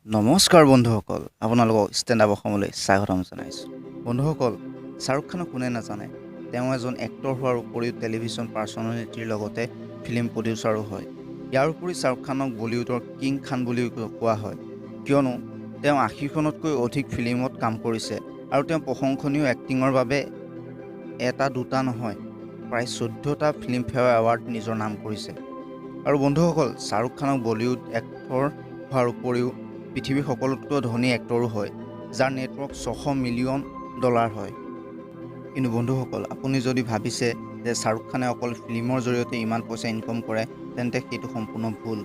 নমস্কাৰ বন্ধুসকল, আপোনালোকক ষ্টেণ্ড আপ অসমলৈ স্বাগতম জনাইছোঁ। বন্ধুসকল, শ্বাহৰুখ খানক কোনে নাজানে? তেওঁ এজন এক্টৰ হোৱাৰ উপৰিও টেলিভিশ্যন পাৰ্চনেলিটিৰ লগতে ফিল্ম প্ৰডিউচাৰো হয়। ইয়াৰ উপৰি শ্বাহৰুখ খানক বলিউডৰ কিং খান বুলিও কোৱা হয়, কিয়নো তেওঁ 80খনতকৈ অধিক ফিল্মত কাম কৰিছে আৰু তেওঁ প্ৰশংসনীয় এক্টিঙৰ বাবে এটা দুটা নহয়, প্ৰায় 14টা ফিল্মফেয়াৰ এৱাৰ্ড নিজৰ নাম কৰিছে। আৰু বন্ধুসকল, শ্বাহৰুখ খানক বলিউড এক্টৰ হোৱাৰ উপৰিও পৃথিৱীৰ সকলোতকৈ ধনী এক্টৰো হয়, যাৰ নেটৱৰ্ক 600 মিলিয়ন ডলাৰ হয়। কিন্তু বন্ধুসকল, আপুনি যদি ভাবিছে যে শ্বাহৰুখ খানে অকল ফিল্মৰ জৰিয়তে ইমান পইচা ইনকম কৰে, তেন্তে সেইটো সম্পূৰ্ণ ভুল।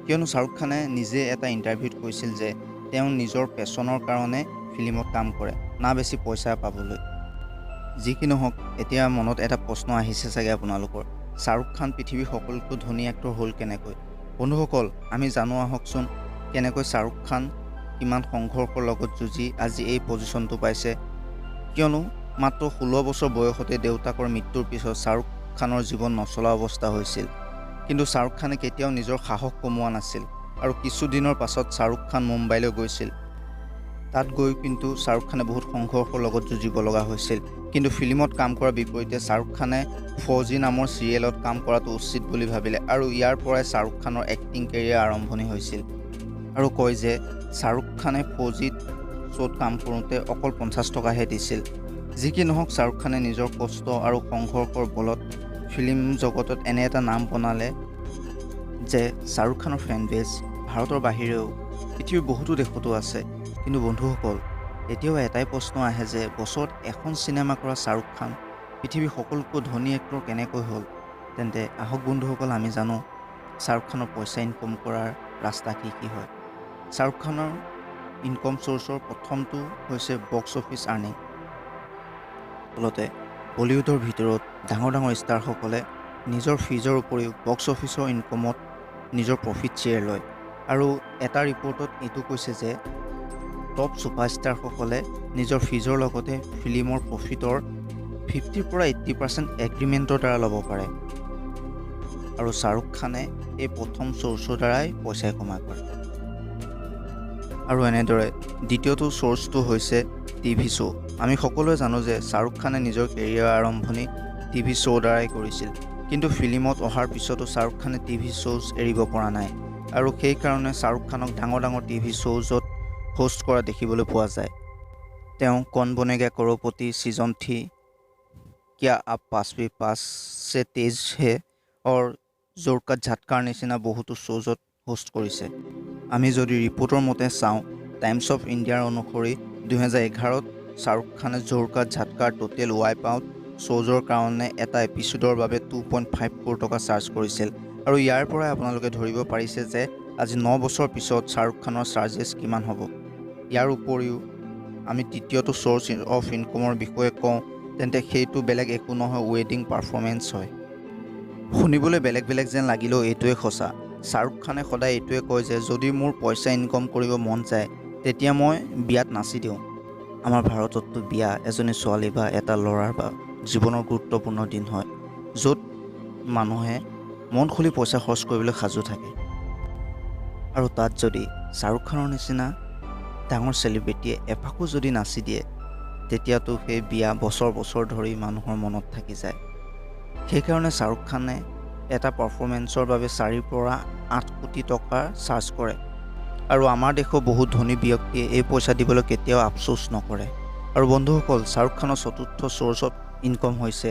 কিয়নো শ্বাহৰুখ খানে নিজে এটা ইণ্টাৰভিউত কৈছিল যে তেওঁ নিজৰ পেশ্যনৰ কাৰণে ফিল্মত কাম কৰে, না বেছি পইচা পাবলৈ। যি কি নহওক, এতিয়া মনত এটা প্ৰশ্ন আহিছে চাগে আপোনালোকৰ, শ্বাহৰুখ খান পৃথিৱীৰ সকলোতকৈ ধনী এক্টৰ হ'ল কেনেকৈ? বন্ধুসকল, আমি জানো আহকচোন কেনেকৈ শ্বাহৰুখ খান কিমান সংঘৰ্ষৰ লগত যুঁজি আজি এই পজিশ্যনটো পাইছে। কিয়নো মাত্ৰ 16 বছৰ বয়সতে দেউতাকৰ মৃত্যুৰ পিছত শ্বাহৰুখ খানৰ জীৱন নচলা অৱস্থা হৈছিল। কিন্তু শ্বাহৰুখ খানে কেতিয়াও নিজৰ সাহস কমোৱা নাছিল আৰু কিছুদিনৰ পাছত শ্বাহৰুখ খান মুম্বাইলৈ গৈছিল। তাত গৈ কিন্তু শ্বাহৰুখ খানে বহুত সংঘৰ্ষৰ লগত যুঁজিব লগা হৈছিল। কিন্তু ফিল্মত কাম কৰাৰ বিপৰীতে শ্বাহৰুখ খানে ফৌজী নামৰ চিৰিয়েলত কাম কৰাটো উচিত বুলি ভাবিলে আৰু ইয়াৰ পৰাই শ্বাহৰুখ খানৰ এক্টিং কেৰিয়াৰ আৰম্ভণি হৈছিল। আৰু কয় যে শ্বাহৰুখ খানে ফৌজীত শ্ব'ত কাম কৰোঁতে অকল 50 টকাহে দিছিল। যি কি নহওক, শ্বাহৰুখ খানে নিজৰ কষ্ট আৰু সংঘৰ্ষৰ বলত ফিল্ম জগতত এনে এটা নাম বনালে যে শ্বাহৰুখ খানৰ ফেন বেছ ভাৰতৰ বাহিৰেও পৃথিৱীৰ বহুতো দেশতো আছে। কিন্তু বন্ধুসকল, এতিয়াও এটাই প্ৰশ্ন আহে যে বছৰত এখন চিনেমা কৰা শ্বাহৰুখ খান পৃথিৱীৰ সকলোতকৈ ধনী এক্টৰ কেনেকৈ হ'ল? তেন্তে আহক বন্ধুসকল, আমি জানো শ্বাহৰুখ খানৰ পইচা ইনকম কৰাৰ ৰাস্তা কি কি হয়। শ্বাহৰুখ খানৰ ইনকম চ'ৰ্চৰ প্ৰথমটো হৈছে বক্স অফিচ আৰ্নিং। আচলতে বলিউডৰ ভিতৰত ডাঙৰ ডাঙৰ ষ্টাৰসকলে নিজৰ ফিজৰ উপৰিও বক্স অফিচৰ ইনকমত নিজৰ প্ৰফিট শ্বেয়াৰ লয়। আৰু এটা ৰিপৰ্টত এইটো কৈছে যে টপ ছুপাৰষ্টাৰসকলে নিজৰ ফিজৰ লগতে ফিল্মৰ প্ৰফিটৰ 50ৰ পৰা 80% এগ্ৰিমেণ্টৰ দ্বাৰা ল'ব পাৰে। আৰু শ্বাহৰুখ খানে এই প্ৰথম চ'ৰ্চৰ দ্বাৰাই পইচাই কমাই কৰে। আৰু এনেদৰে দ্বিতীয়টো চ'ৰ্চটো হৈছে টিভি শ্ব'। আমি সকলোৱে জানো যে শ্বাহৰুখ খানে নিজৰ কেৰিয়াৰ আৰম্ভণি টিভি শ্ব'ৰ দ্বাৰাই কৰিছিল। কিন্তু ফিল্মত অহাৰ পিছতো শ্বাহৰুখ খানে টিভি শ্ব'জ এৰিব পৰা নাই আৰু সেইকাৰণে শ্বাহৰুখ খানক ডাঙৰ ডাঙৰ টিভি শ্ব'জত হোষ্ট কৰা দেখিবলৈ পোৱা যায়। তেওঁ কৌন বনেগা কৰোৰপতি ছিজন 3, ক্যা আপ পাছ ভি পাছ চে তেজ হে অৰ জোৰ কা ঝাটকাৰ নিচিনা বহুতো শ্ব'জত হোষ্ট কৰিছে। আমি যদি ৰিপৰ্টৰ মতে চাওঁ, টাইমছ অফ ইণ্ডিয়াৰ অনুসৰি 2011ত শ্বাহৰুখ খানে জোৰ কা ঝাটকাৰ টোটেল ৱাইপ আউট শ্ব'জৰ কাৰণে এটা এপিছ'ডৰ বাবে 2.5 ক্ৰ'ৰ টকা চাৰ্জ কৰিছিল। আৰু ইয়াৰ পৰাই আপোনালোকে ধৰিব পাৰিছে যে আজি 9 বছৰ পিছত শ্বাহৰুখ খানৰ চাৰ্জেছ কিমান হ'ব। ইয়াৰ উপৰিও আমি তৃতীয়টো চ'ৰ্চ অফ ইনকমৰ বিষয়ে কওঁ, তেন্তে সেইটো বেলেগ একো নহয়, ৱেডিং পাৰফৰ্মেঞ্চ হয়। শুনিবলৈ বেলেগ বেলেগ যেন লাগিলেও এইটোৱে সঁচা। শ্বাহৰুখ খানে সদায় এইটোৱে কয় যে যদি মোৰ পইচা ইনকম কৰিব মন যায়, তেতিয়া মই বিয়াত নাচি দিওঁ। আমাৰ ভাৰতততো বিয়া এজনী ছোৱালী বা এটা ল'ৰাৰ বা জীৱনৰ গুৰুত্বপূৰ্ণ দিন হয়, য'ত মানুহে মন খুলি পইচা খৰচ কৰিবলৈ সাজু থাকে। আৰু তাত যদি শ্বাহৰুখ খানৰ নিচিনা ডাঙৰ চেলিব্ৰিটিয়ে এপাকো যদি নাচি দিয়ে, তেতিয়াতো সেই বিয়া বছৰ বছৰ ধৰি মানুহৰ মনত থাকি যায়। সেইকাৰণে শ্বাহৰুখ খানে এটা পাৰফৰ্মেঞ্চৰ বাবে 4ৰ পৰা 8 কোটি টকা চাৰ্জ কৰে। আৰু আমাৰ দেশৰ বহুত ধনী ব্যক্তিয়ে এই পইচা দিবলৈ কেতিয়াও আফচোচ নকৰে। আৰু বন্ধুসকল, শ্বাহৰুখ খানৰ চতুৰ্থ চ'ৰ্চ অফ ইনকম হৈছে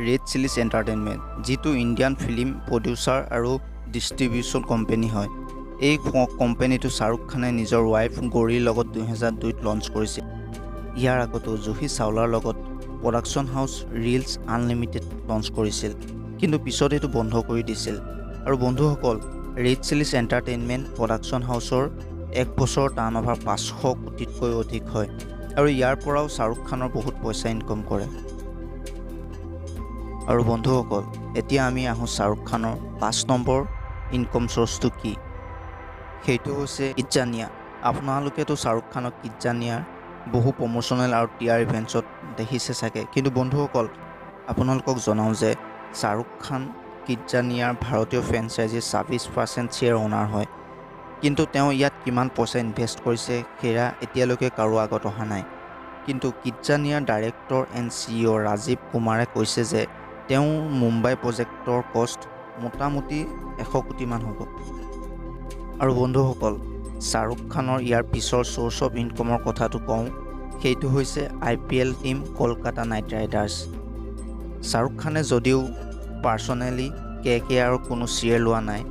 ৰেড চিলিজ এণ্টাৰটেইনমেণ্ট, যিটো ইণ্ডিয়ান ফিল্ম প্ৰডিউচাৰ আৰু ডিষ্ট্ৰিবিউশ্যন কোম্পেনী হয়। এই কোম্পেনীটো শ্বাহৰুখ খানে নিজৰ ৱাইফ গৌৰীৰ লগত 2002ত লঞ্চ কৰিছিল। ইয়াৰ আগতো জুহি চাওলাৰ লগত production house reels unlimited launch কৰিছিল, কিন্তু পিছত এইটো বন্ধ কৰি দিছিল। আৰু বন্ধুসকল, ৰেড চিলিজ এণ্টাৰটেইনমেণ্ট প্ৰডাকশ্যন হাউচৰ এক বছৰৰ টাৰ্ণ অভাৰ 500 কোটিতকৈ অধিক হয় আৰু ইয়াৰ পৰাও শ্বাহৰুখ খানৰ বহুত পইচা ইনকম কৰে। আৰু বন্ধুসকল, এতিয়া আমি আহোঁ শ্বাহৰুখ খানৰ 5 নম্বৰ ইনকম চ'ৰ্চটো কি। সেইটো হৈছে কিডজানিয়া। আপোনালোকেতো শ্বাহৰুখ খানক কিডজানিয়াৰ বহু প্ৰমোশ্যনেল আৰু টিআৰ ইভেণ্টছত দেখিছে চাগে। কিন্তু বন্ধুসকল, আপোনালোকক জনাওঁ যে শ্বাহৰুখ খান কিডজানিয়াৰ ভাৰতীয় ফ্ৰেঞ্চাইজিৰ 26% শ্বেয়াৰ অ'নাৰ হয়। কিন্তু তেওঁ ইয়াত কিমান পইচা ইনভেষ্ট কৰিছে সেয়া এতিয়ালৈকে কাৰো আগত অহা নাই। কিন্তু কিডজানিয়াৰ ডাইৰেক্টৰ এণ্ড চিইঅ' ৰাজীৱ কুমাৰে কৈছে যে তেওঁৰ মুম্বাই প্ৰজেক্টৰ কষ্ট মোটামুটি 100 কোটিমান হ'ব। আৰু বন্ধুসকল, শ্বাহৰুখ খানৰ ইয়াৰ পিছৰ ছ'ৰ্চ অফ ইনকমৰ কথাটো কওঁ। সেইটো হৈছে IPL team Kolkata night riders. Shahrukh খানে যদিও পাৰ্চনেলি কেকেআৰৰ কোনো শ্বেয়াৰ লোৱা নাই,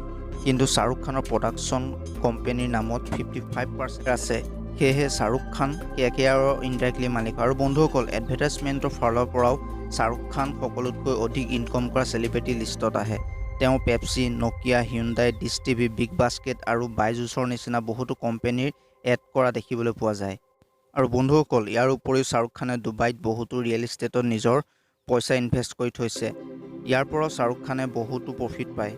কিন্তু শ্বাহৰুখ খানৰ প্ৰডাকশ্যন কোম্পেনীৰ নামত 55% আছে। সেয়েহে শ্বাহৰুখ খান কেকেআৰৰ ইনডাইৰেক্টলি মালিক। আৰু বন্ধুসকল, এডভাৰটাইজমেণ্টৰ ফালৰ পৰাও শ্বাহৰুখ খান সকলোতকৈ অধিক ইনকম কৰা চেলিব্ৰিটি লিষ্টত আহে। তেওঁ Pepsi, Nokia, Hyundai, dish TV, big basket আৰু বাইজুছৰ নিচিনা বহুতো কোম্পেনীৰ এড কৰা দেখিবলৈ পোৱা যায়। আৰু বন্ধুসকল, ইয়াৰ উপৰিও শ্বাহৰুখ খানে ডুবাইত বহুতো ৰিয়েল ইষ্টেটত নিজৰ পইচা ইনভেষ্ট কৰি থৈছে। ইয়াৰ পৰাও শ্বাহৰুখ খানে বহুতো প্ৰফিট পায়।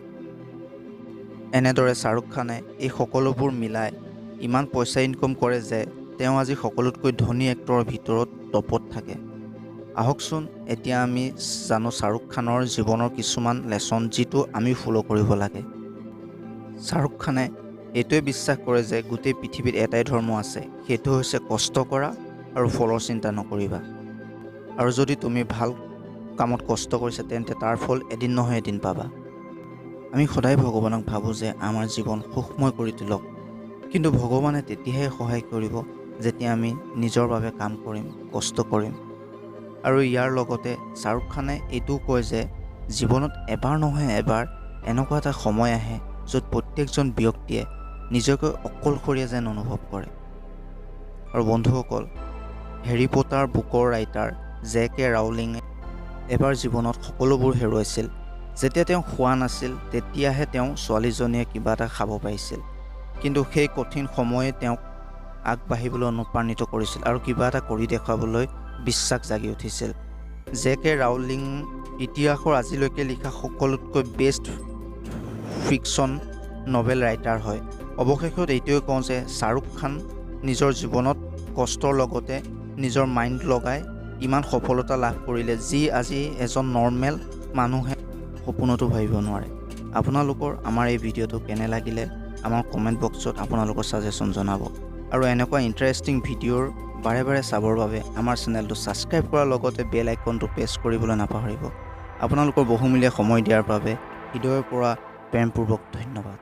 এনেদৰে শ্বাহৰুখ খানে এই সকলোবোৰ মিলাই ইমান পইচা ইনকম কৰে যে তেওঁ আজি সকলোতকৈ ধনী এক্টৰৰ ভিতৰত টপত থাকে। আহকচোন, এতিয়া আমি জানো শ্বাহৰুখ খানৰ জীৱনৰ কিছুমান লেচন, যিটো আমি ফ'ল' কৰিব লাগে। শ্বাহৰুখ খানে এইটোৱে বিশ্বাস কৰে যে গোটেই পৃথিৱীত এটাই ধৰ্ম আছে, সেইটো হৈছে কষ্ট কৰা আৰু ফলৰ চিন্তা নকৰিবা। আৰু যদি তুমি ভাল কামত কষ্ট কৰিছা, তেন্তে তাৰ ফল এদিন নহয় এদিন পাবা। আমি সদায় ভগৱানক ভাবোঁ যে আমাৰ জীৱন সুখময় কৰি তোলক, কিন্তু ভগৱানে তেতিয়াহে সহায় কৰিব যেতিয়া আমি নিজৰ বাবে কাম কৰিম, কষ্ট কৰিম। আৰু ইয়াৰ লগতে শ্বাহৰুখ খানে এইটোও কয় যে জীৱনত এবাৰ নহয় এবাৰ এনেকুৱা এটা সময় আহে য'ত প্ৰত্যেকজন ব্যক্তিয়ে নিজকে অকলশৰীয়া যেন অনুভৱ কৰে। আৰু বন্ধুসকল, হেৰি পটাৰ বুকৰ ৰাইটাৰ জে কে ৰাউলিঙে এবাৰ জীৱনত সকলোবোৰ হেৰুৱাইছিল। যেতিয়া তেওঁ খোৱা নাছিল, তেতিয়াহে তেওঁ ছোৱালীজনীয়ে কিবা এটা খাব পাৰিছিল। কিন্তু সেই কঠিন সময়ে তেওঁক আগবাঢ়িবলৈ অনুপ্ৰাণিত কৰিছিল আৰু কিবা এটা কৰি দেখুৱাবলৈ বিশ্বাস জাগি উঠিছিল। জে কে ৰাউলিং ইতিহাসৰ আজিলৈকে লিখা সকলোতকৈ বেষ্ট ফিকশ্যন নভেল ৰাইটাৰ হয়। অৱশেষত এইটোৱে কওঁ যে শ্বাহৰুখ খান নিজৰ জীৱনত কষ্টৰ লগতে নিজৰ মাইণ্ড লগাই ইমান সফলতা লাভ কৰিলে, যি আজি এজন নৰ্মেল মানুহে সপোনতো ভাবিব নোৱাৰে। আপোনালোকৰ আমাৰ এই ভিডিঅ'টো কেনে লাগিলে, আমাৰ কমেণ্ট বক্সত আপোনালোকৰ ছাজেশ্যন জনাব। আৰু এনেকুৱা ইণ্টাৰেষ্টিং ভিডিঅ'ৰ বাৰে বাৰে চাবৰ বাবে আমাৰ চেনেলটো ছাবস্ক্ৰাইব কৰাৰ লগতে বেল আইকনটো প্ৰেছ কৰিবলৈ নাপাহৰিব। আপোনালোকৰ বহুমূলীয়া সময় দিয়াৰ বাবে হৃদয়ৰ পৰা প্ৰেমপূৰ্বক ধন্যবাদ।